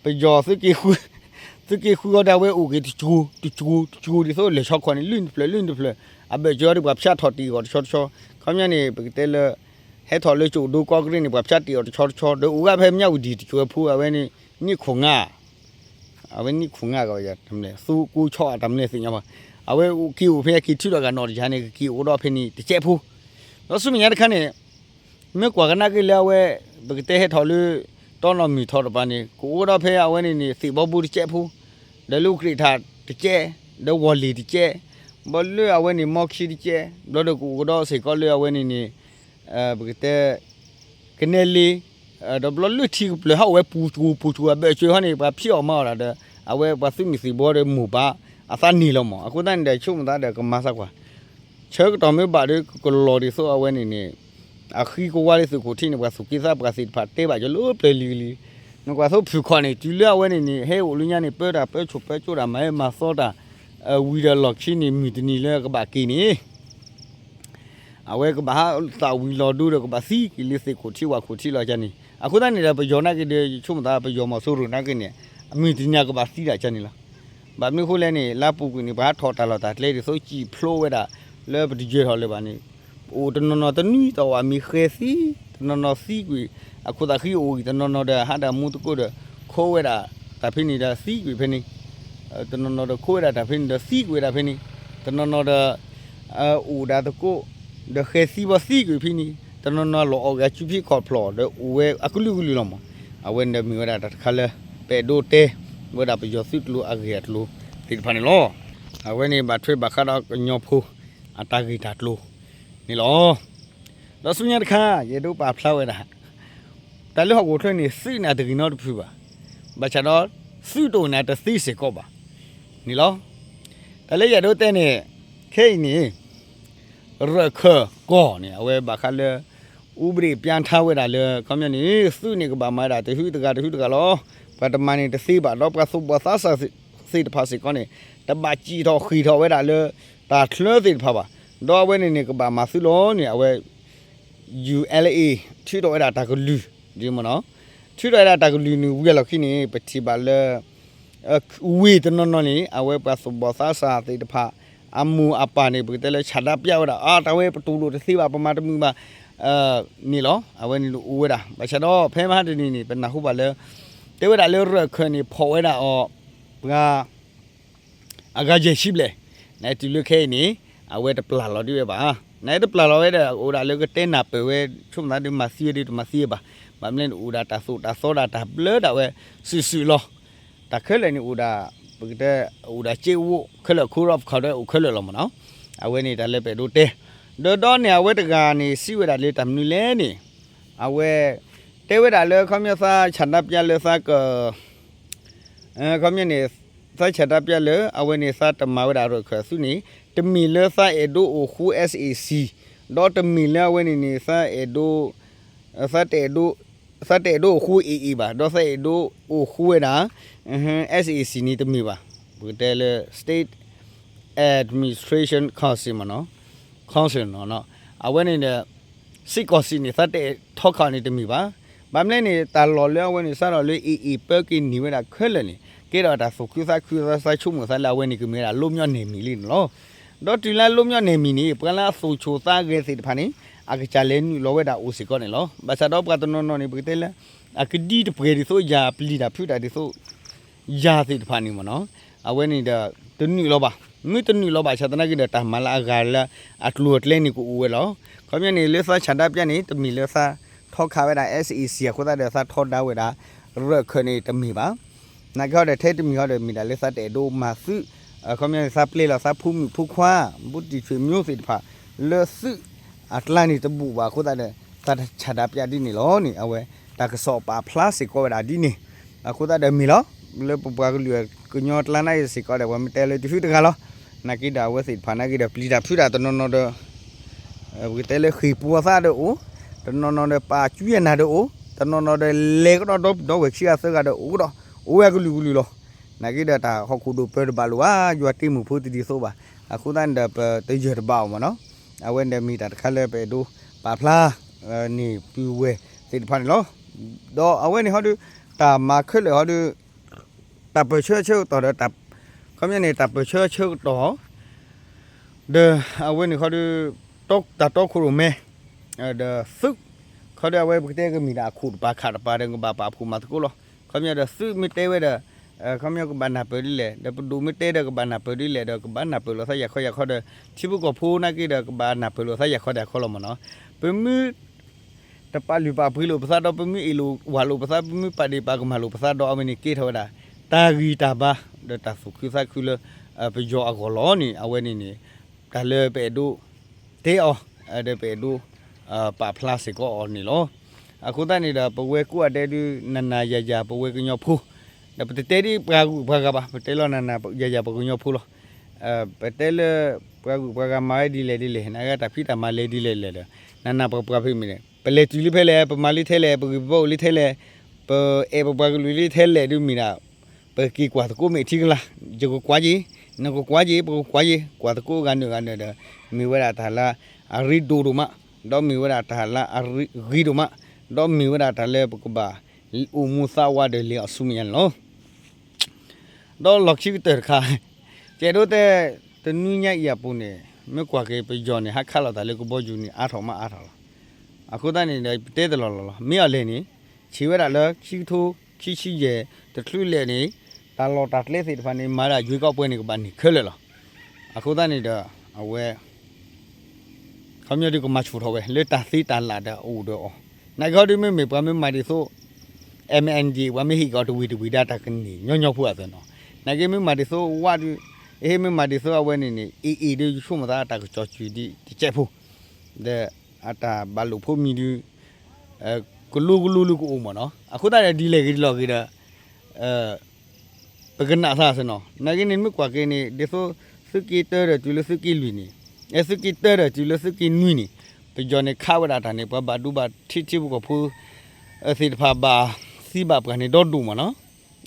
ပယီၤသုးက့ဃု, သုးက့ဃုအီၤဒီး အဝဲအိၣ်က့ၤတကၠိၤ တကၠိၤ တကၠိၤ ဒ်သိးလဲၤဆီခွီန့ၣ် လုၢ်တဖျၢၣ် လုၢ်တဖျၢၣ်, အဘၢၣ်စၢၤအီၤဒီး ပှၤဖၠါထီၣ်တ့ၢ်အီၤတဆီတဆီ, ခီပညီန့ၣ် ပကတဲလၢ ဟဲထီၣ်လၢကၠိၣ်ဒိကီၢ်ကရ့ၣ်န့ၣ် ပှၤဖၠါတ့ၢ်အီၤတဆီတဆီ ဒီးအိၣ်ဂၣ်ဖဲမၠၣ်ဝတံၣ်တကၠိၤဖိ အဝဲန့ၣ် နံၣ်ခိၣ်ငါ အဝဲနံၣ်ခိၣ်ငါကီး သူကိးဆီအတၢ်မနုၤသ့ၣ်ညါဘၣ်, အဝဲက့ၤအိၣ်ဖဲအက့ၤထုးထီၣ်ကနီၣ်တယၤန့ၣ် ကက့ၤအိၣ်ဒီးဖဲန့ၣ်တကဲးဖိ, ဒီးဆူမဲာ်ညါတခါန့ၣ် မ့ၢ်ကွၢ်ကနၣ်က့ၤလၢအဝဲ ပကတဲဟဲထီၣ်လၢ တီနီၢ်မုၢ်ထီၣ်တပၤန့ၣ် ကအိၣ်ဒီးဖဲအဝဲန့ၣ်န့ၣ် သ့ၣ်ဘီဘိတကဲးဖိ, ဒီးလၢအူကြ့ၣ်ထၣ်တကဲး, ဒီးဝီၤလ့ၢ်တကဲး, ဘီလၢအဝဲန့ၣ် မီခံတကဲး, ဘျီဒီးကအိၣ်ကဒီးစ့ၢ်ကီးလၢအဝဲန့ၣ်န့ၣ် ပကတဲ ကနဲလ့, ဒီးဘျီလၢထံကပျၢၤဟးအိၣ်ဝဲပူၤကၠိၤပူၤကၠိၤ အဘၢၣ်စၢၤဟီန့ၣ် ပှၤဖံးအီၣ်မၤအီၣ်တၢ်ဒီး အဝဲပှၤသုးမုၢ်သံၣ်ဘိဒီးမိၢ်ပၢ်အသးန့ၣ်လီၤမး, အဃိသတးန့ၣ်ဒီး ဆိကမိၣ်သးဒီးကမၤသးကွၢ် ဆၢကတီၢ်မ့ၢ်ဘၣ်ဒီး ကလီၤဒ်သိးအဝဲန့ၣ်န့ၣ် အဃံကဝါလၢသုးခိၣ်ထံးန့ၣ် ပှၤသူၣ်က့သးပှၢ်သ့ၣ်တဖၣ်တဲဘၣ်ကလၢပျၢၤလံၤလံၤ, နကွၢ်သိဖုၣ်ခီၣ်န့ၣ် တုၤလၢအဝဲန့ၣ်န့ၣ် ဟဲအိၣ်လၢညါန့ၣ် ပၢတၢ်ပၢဆိၣ်ပၢကၠိတၢ် မၤဟဲမၤသီတၢ် ဝံၤဒီးလီၢ်ခံန့ၣ် မုၢ်တနံၤလၢကဘၣ်က့ၤန့ၣ် အဝဲကဘၣ်ဟးသးဝံၤလီၤဒိဒီး ကဘၣ်သံက့ၤလၢသ့ၣ်ခိၣ်ထံးဝၣ်ခိၣ်ထံးလီၤကန့ၣ်, အဃိသတးန့ၣ်ဒီး ပယီၤနာ်က့ဒီး ယဆိကမိၣ်သး ပယီၤမီၤစိရိၤနာ်က့န့ၣ် အမုၢ်တနံၤကဘၣ်သံဒၣ်ကန့ၣ်လီၤ. ဘၣ်မနုၤအဃိလဲၣ်န့ၣ် လါပူၤကွံာ်န့ၣ် ပှၤဟးထီၣ်တၢ်လီၢ်တၢ်ကျဲဒ်သိးစံၣ်ဖျိဝဲဒၣ် လၢပတယၢၤထီၣ်လၢၤဘၣ်န့ၣ် အိၣ်တနီၤနီၤတနွံတီၢ်ဝဲ မ့ၢ်ဃဲၤသံ, တနီၤနီၤသံကွံာ် အခိၣ်သးဃံအိၣ်အံၤ, တနီၤနီၤဒီးဟးဒီးမူသကိးဒီး ခိးဝဲဒၣ်တၢ်ဖဲန့ၣ်ဒီးသံကွံာ်ဖဲန့ၣ်, တနီၤနီၤဒီးခိးဝဲဒၣ်တၢ်ဖဲန့ၣ်ဒီးသံကွံာ်ဝဲဒၣ်ဖဲန့ၣ်, တနီၤနီၤဒီး အိၣ်ဒၣ်သကိး ဒီးဃဲၤသံဘီသံကွံာ်ဖဲန့ၣ်, တနီၤနီၤလီၤအီၣ်ဂဲၤစုဖံခီၣ်ဖျီၣ်ဒီးအိၣ်ဝဲအကလုာ်ကလုာ်လီၤမး. အဝဲန့ၣ်ဒီးမ့ၢ်ဝဲဒၣ်တၢ်တခါလၢ ပအဲၣ်ဒိးတဲဝဲဒၣ်ပယီၤသုးကျိၤအဂ့ၢ်အကျိၤသ့ၣ်တဖၣ်န့ၣ်လီၤ. အဝဲန့ၣ်ဘၣ်ထွဲဘၣ်ဃးဒီးကညီဖိအတၢ်ဂ့ၢ်တၢ်ကျိၤန့ၣ်လီၤ. ဒီးဆူညါတခါ ယအဲၣ်ဒိးပာ်ဖျါဝဲဒၣ် တၢ်လၢဟီၣ်ခိၣ်ချၢန့ၣ် သုးန့ၣ်တဂ့ၤနီတဖုဘၣ်. ဘၣ်ဆၣ်ဒီး သုးတအိၣ်န့ၣ် တသ့စ့ၢ်ကီးဘၣ်န့ၣ်လီၤ. တၢ်လၢယအဲၣ်ဒိးတဲန့ၣ် ခဲအံၤန့ၣ် ရၢၢ်ခၢၣ်ကီၢ်န့ၣ် အဝဲဘၣ်ဃးလၢ ဥပဒေပြဋ္ဌာန်းဝဲဒၣ်လၢ ခီပညီန့ၣ် သုးန့ၣ်ကဘၣ်မၤဒၣ်တဟုတဂၤတဟုတဂၤလီၤ. ပှၤတမၤန့ၣ်တသ့ဘၣ် ဒီးပှၤသူၣ်ဘီၣ်သးစၢ်သ့ၣ်တဖၣ်စ့ၢ်ကီးန့ၣ် တဘၣ်စံၣ်ထီၣ်ဃ့ၢ်ထီၣ်ဝဲဒၣ်လၢ တၢ်ချၢသ့ၣ်တဖၣ်ဘၣ်. ဒီးအဝဲန့ၣ်န့ၣ် ကဘၣ်မၤသုလီၤန့ၣ် အဝဲ ယူၣ်အဲလ်အ့ ထုးထီၣ်ဝဲဒၣ်တၢ်ကလုၢ် ဒ်မ့ၢ်နီၤ, ထုးထီၣ်ဝဲဒၣ်တၢ်ကလုၢ်န့ၣ် ဝံၤအလီၢ်ခံန့ၣ် ပထံၣ်ဘၣ်လၢ ဝ့ၢ်တနီၤနီၤန့ၣ် အဝဲပှၤသူၣ်ဘီၣ်သးစၢ်သ့ၣ်တဖၣ် အမိၢ်အပၢ်န့ၣ် ပကတဲလၢဆန္ဒပြဝဲဒၣ် အတၢ်ဝဲပတူၢ်လိာ်တသ့ဘၣ် ပမၤတမုာ်ဘၣ် န့ၣ်လီၤ. အဝဲန့ၣ်အိၣ်ဝဲဒၣ် ဘၣ်ဆၣ်ဒီးဖဲမဟါတနံၤန့ၣ် ပနၢ်ဟူဘၣ်လၢ တဲဝဲဒၣ်လၢရၢၢ်ခၢၣ်န့ၣ် ဖီၣ်ဝဲဒၣ်အီၤ ပှၤ အဂၤယဲၢ်ဆံဘျဲၣ် နတုၤလၢခဲအံၤန့ၣ် အဝဲတပျၢ်လီၤဒ်ဝဲဘၣ်. နတပျၢ်လီၤဝဲဒီး အိၣ်ဒၣ်လၢကတဲနၢ်ပၢၢ်ဝဲ ဆိကမိၣ်သးဒုးမၤသံဝဲဒုးတမၤသံဝဲဘၣ်. ဘၣ်မနုၤလဲၣ်န့ၣ် အိၣ်ဒၣ်တၢ်သိၣ်တၢ်သီဒၣ်တၢ်ဘျၢဒၣ်ဝဲ စုာ်စုာ်လီၤ. တၢ်ခဲလၢာ်န့ၣ်အိၣ်ဒၣ် ပကတဲ အိၣ်ဒၣ်စ့အိၣ်ခဲလၢာ် code of conduct အိၣ်ခဲလၢာ်လီၤမ့ၢ်နီၤ. အဝဲန့ၣ်တၢ်လၢပအဲၣ်ဒိးတဲ ဒီးဒီးန့ၣ် အဝဲတဂၤန့ၣ်စံးဝဲဒၣ်လၢတၢ်မနုၤလဲၣ်န့ၣ် အဝဲ တဲဝဲဒၣ်လၢ ခီပညီသးဆန္ဒပြလၢသးက ခီပညီန့ၣ် သးဆန္ဒပြလၢ အဝဲန့ၣ်သးတမၤဝဲဒၣ်ရၢၢ်ခၢၣ်အသုးန့ၣ် တမ့ၢ်လၢသးအဲၣ်ဒိးအိၣ်ဃူ SAC ဒီးတမ့ၢ်လၢအဝဲန့ၣ်န့ၣ် သးအဲၣ်ဒိး သးတအဲၣ်ဒိး သးတအဲၣ်ဒိးအိၣ်ဃူ AA ဘၣ် ဒီးသးအဲၣ်ဒိးအိၣ်ဃူဝဲဒၣ် SAC န့ၣ်တမ့ၢ်ဘၣ်. ပကတဲလၢ State Administration Council မ့ၢ်နီၤ Council နီၤ အဝဲန့ၣ်ဒီး စ့ၢ်ကီးစံးန့ၣ် သးတအဲၣ်ထီခးန့ၣ်တမ့ၢ်ဘၣ်. ဘၣ်မနုၤလဲၣ်န့ၣ် တၢ်လီၢ်လၢအဝဲန့ၣ်စးထီၣ်လၢ AA ပၢက့ၤန့ၢ်ဝဲဒၣ်ခဲလၢာ်န့ၣ် ကဲထီၣ်တၢ်သူၣ်ခုသးခု သးဆိကမိၣ်သးလၢအဝဲန့ၣ်ကမ့ၢ်ဝဲဒၣ် လွတ်မြောက်နယ်မြေ လံန့ၣ်လီၤ. ဒီးတုၤလၢလွတ်မြောက်နယ်မြေ န့ၣ် ပှၤလၢအသူၣ်ဆိၣ်သးဂဲၤသ့ၣ်တဖၣ်န့ၣ် အကစၢ်လဲၤနုာ်လီၤဝဲဒၣ်အိၣ်စ့ၢ်ကီးန့ၣ်လီၤ. ဘၣ်ဆၣ်ဒီးပှၤတနီၤနီၤန့ၣ် ပကတဲလၢ အကဒံတပှဲၤဒ်သိးယၤ ပျံၤတၢ်ဖုးတၢ်ဒ်သိး ယၤသ့ၣ်တဖၣ်န့ၣ်မ့ၢ်နီၤ အဝဲန့ၣ်ဒီး တနုာ်လီၤဘၣ်. မ့ၢ်တနုာ်လီၤဘၣ်ဆၣ်သနာ်က့ဒီး တၢ်မၤလၢအဂၤလၢအကျိၤအကျဲန့ၣ်ကအိၣ်ဝဲလီၤ. ခီပညီန့ၣ် လၢသးဆန္ဒပြန့ၣ် တမ့ၢ်လၢသးထီခးဝဲဒၣ် SAC အဃိသတးဒီး သးထီဒါဝဲဒၣ် ရၢၢ်ခၢၣ်န့ၣ် တမ့ၢ်ဘၣ်. နာ်က့ဟီဒီး ထဲတမံၤဟီဒီး မ့ၢ်ဒၣ်လၢသးတအဲၣ်ဒိးမၤသုး ခီပညီန့ၣ် သးပျဲလီၤသးဖိမုၣ်ဖိခွါ ဘူးတံၢ်ဆွေမျိုးသ့ၣ်တဖၣ် လၢသုးအကျါန့ၣ်တဘူၣ်ဘၣ်အဃိသတးဒီး သးဆန္ဒပြဒ်န့ၣ်လီၤန့ၣ် အဝဲ တၢ်ကစီၣ်ပာ်ဖျါစ့ၢ်ကီးဝဲဒၣ်ဒ်န့ၣ် အဃိသတးဒီးမ့ၢ်လီၤ လၢပပှၤကလုာ်ကညီကျါနာ်က့စ့ၢ်ကီးဒီး ပှၤမ့ၢ်တဲလၢတဟုတဂၤလီၤ. နာ်က့ဒီးအဝဲသ့ၣ်တဖၣ်နာ်က့ဒီး ပျံၤတၢ်ဖုးတၢ်တနီၤနီၤဒီး ပကတဲလၢဃ့ၢ်ပူၤအသးဒီးအိၣ်, တနီၤနီၤဒီးပာ်ကွံာ်အနၢ်ဒီးအိၣ်, တနီၤနီၤဒီးလဲၤကဒီးဒီပုၢ်ဒီဝဲၢ်ခံဂၤသၢဂၤဒီးအိၣ်ကဒီး, အိၣ်ဝဲအကလုာ်ကလုာ်လီၤ. နာ်က့ဒီးတၢ်ဟီၣ်ခိၣ်ဒိၣ်ပၢတဘၣ်လိာ်ဘၣ်, ယွၤတ့မုၢ်ဖိတဒ်သိးဘၣ်. အဃိသတးန့ၣ်ဒီး ပတယၢၢ်တဘၣ်အီၤမ့ၢ်နီၤ. အဝဲန့ၣ်ဒီးမ့ၢ်တၢ်တခါလၢပအဲၣ်ဒိးပာ်ဖျါ န့ၢ်ပုၢ်ဝဲၢ်သ့ၣ်တဖၣ်န့ၣ်လီၤ. ဒီးအဝဲန့ၣ်ဟီဒီး တၢ်မၤခဲလၢာ်ဟီဒီး တၢ်ပၢၢ်ဆၢဆၢကတီၢ်ဒီး ခီပညီန့ၣ် တၢ်ပၢၢ်ဆၢဆၢကတီၢ် ဒီးအဝဲန့ၣ်ဃီဒီး တၢ်တီခိၣ်ရိၣ်မဲ ဒီးသုး ခီဒီးအဝဲပကတဲကမ့ၢ်ဒၣ်အခိၣ်တပၤခးတပၤဒီး ကဘၣ်ပာ်ဖှိၣ်မၤသကိးလီၤ. ခီပညီဒီးသုးမ့ၢ်တဲဝဲဒီး ခီပညီကဘၣ်နၢ်ပၢၢ်ဒ်လဲၣ်, ဒီးပဒိၣ်မ့ၢ်တဲဒီးကဘၣ်နၢ်ပၢၢ်ဒ်လဲၣ်, ဒီးကဘၣ်နၢ်ပၢၢ်လိာ်သးယၤခီယၤခီဒီး ထံဖိကီၢ်ဖိနာ်က့ဒီး ကဘၣ်နၢ်ပၢၢ်လိာ်သးယၤခီယၤခီလီၤမ့ၢ်နီၤ. ပမ့ၢ် တပာ်လုၢ်ပာ်ပှ့ၤလိာ်ပသးဒီး ပမ့ၢ်အ့ၣ်လိာ်ဝးလိာ်ပသး ပမ့ၢ်ပာ်ဒ့ၣ်ပာ်ကမၣ်လိာ်ပသးဒီး အဝဲန့ၣ်ကဲထီၣ်ဝဲဒၣ် တၢ်ဂံၢ်တၢ်ဘါ ဒီးတၢ်သူၣ်ခုသးခုလၢ ပယီၤအဂီၢ်လီၤန့ၣ် အဝဲန့ၣ်န့ၣ် တၢ်လၢပအဲၣ်ဒိး တဲအီၤ ဒီးပအဲၣ်ဒိး ပာ်ဖျါစ့ၢ်ကီးအီၤန့ၣ်လီၤ. အဃိသတးန့ၣ်ဒီး ပဝဲကိးဂၤဒဲးဒုး နၤနၤယၤယၤ ပဝဲကညီဖိ ဒီးပတတဲဒ်ပှၤဂုၤပှၤဂၤဘၣ်, ပတဲလီၤနၤနၤယၤယၤပှၤကညီဖိလီၤ. ပတဲလၢ ပှၤဂုၤပှၤဂၤမၤဝဲဒ်လဲၣ်ဒ်လဲၣ်, နဂၤတၢ်ဖံးတၢ်မၤလဲၤဒ်လဲၣ်လဲၣ်ဒီး နၤနၤပှၤပှၤဖဲမ့ၢ်န့ၣ် ပလဲၤတုၤလံဖဲလဲၣ်, ပမၤလံထဲလဲၣ်, ပဂံၢ်ပဘီအိၣ်လံထဲလဲၣ်, ပအဲၣ်ပပှၤကလုာ်လံထဲလဲၣ်ဒုးမ့ၢ်ဒၣ် ပက့ၤကွၢ်သကိးမ့ၢ်ထံကလၤ, ယကကွၢ်က့ၤ, နကကွၢ်က့ၤ, ပကကွၢ်က့ၤ, ကွၢ်သကိးဂၤနုာ်ဂၤနုာ်ဒီး မ့ၢ်ဝဲဒၣ်တၢ်လၢအရ့ဒိၣ်ဒိၣ်မး, ဒီးမ့ၢ်ဝဲဒၣ်တၢ်လၢအရ့ဂ့ၤဒိၣ်မး, ဒီးမ့ၢ်ဝဲဒၣ်တၢ်လၢပကဘၣ်အိၣ်မူသးဝးဒီးလဲၤအီၤဆူမဲာ်ညါန့ၣ်လီၤ. ဒီးလီၢ်ခံကတၢၢ်တခါ ကဲဒိးတဲ တနွံညါအံၤအပူၤန့ၣ် မ့ၢ်ကွၢ်က့ၤပယီၤန့ၣ် ဟးခးလိာ်သးလၢကဘီယူၤန့ၣ် အါထီၣ်မးအါထီၣ်လီၤ. အဃိသတးန့ၣ်ဒီး ပတဲတလီၢ်လီၢ်လီၤ. မ့ၢ်အီၤလဲၣ်န့ၣ် ဆံးဝဲဒၣ်လၢ ခံကထိခံဆံယဲၢ် တချုးလဲၣ်န့ၣ် တၢ်လီၢ်တၢ်ကျဲသ့ၣ်တဖၣ်န့ၣ် မၤဒၣ်ယွ့ကီးပှဲၤန့ၣ် ကဘၣ်န့ၢ်ခဲလၢာ်လီၤ. အဃိသတးန့ၣ်ဒီး အဝဲ ခီပညီဒုးကမၤဆူၣ်ထီၣ်ဝဲ လၢတၢ်သ့တၢ်လၢ်ဒီးအအိၣ်ဒီးအီၤ, နာ်က့ဟီဒုးမ့မ့ၢ်ပှၤမ့ၢ်မၤဒ်သိး MNDAA ပှၤမ့ၢ်ဟ့ၣ်ကီးတဝံၤတဝံၤဒၣ်တၢ်ကန့ၢ်ညီညီဖိအသိးနီၤ, နာ်က့မ့ၢ်မၤဒ်သိးဝးဒုး ဟ့ၣ်မ့ၢ်မၤဒ်သိးအဝဲန့ၣ်န့ၣ် AA ဒုးယဆိကမိၣ်သးတၢ်ကစီၣ်စူၤဒ်တကဲးဖိ ဒီးအတၢ်ဘၣ်လိာ်ဖိမံၤဒုး ကလိကလိလၢကအိၣ်မ့ၢ်နီၤ, အဃိသတးဒီးဒ်လဲၣ်ဂ့ၤဒ်လဲၣ်ဂ့ၤဒီး ပကနၣ်သးစ့ၢ်နီၤ, နာ်က့န့ၣ်မ့ၢ်ကွၢ်က့ၤန့ၣ် ဒ်သိးသုးက့တၢဒီးတုၤလၢသုးက့လွံၢ်န့ၣ်, အဲ သုးက့တၢဒီးတုၤလၢသုးက့နွံန့ၣ်, ပ ပယီၤန့ၣ်ခးဝဲဒၣ်တၢ်န့ၣ် ပှၤဘၣ်ဒိဘၣ်ထံးထံဖိကီၢ်ဖိသ့ၣ်တဖၣ်ဘၣ်သံဘၣ်ပှၢ်န့ၣ်ဒီဒိၣ်မးနီၤ.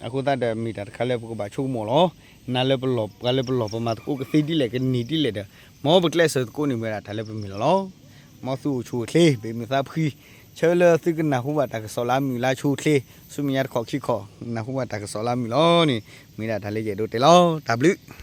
အဃိသတးဒီးမ့ၢ်တၢ်တခါလၢပကဘၣ်ဆိကမိၣ်လီၤ. နၤလၢပလီၢ်ပှၤလၢပလီၢ် ပမၤသကိးကသ့ဒ်လဲၣ်ကန့ၢ်ဒ်လဲၣ်ဒီး မ်ပကျဲးစၢးသကိးန့ၢ်ဝဲဒၣ်တၢ်လၢပမုၢ်လီၤလီၤ. မ်သုအိၣ်ဆူၣ်အိၣ်ချ့ ဘၣ်မုာ်သးဖှံ, ဆၢလၢသုကနၢ်ဟူဘၣ်တၢ်ကစီၣ်လၢအမုာ်လၢဆူၣ်အိၣ်ချ့, ဆူမဲာ်ညါတခီၣ်ခံခီၣ် နၢ်ဟူဘၣ်တၢ်ကစီၣ်လၢအမုာ်လီၤန့ၣ် မ့ၢ်ဒၣ်တၢ်လၢယအဲၣ်ဒိးတဲလီၤ. တၢ်ဘျုး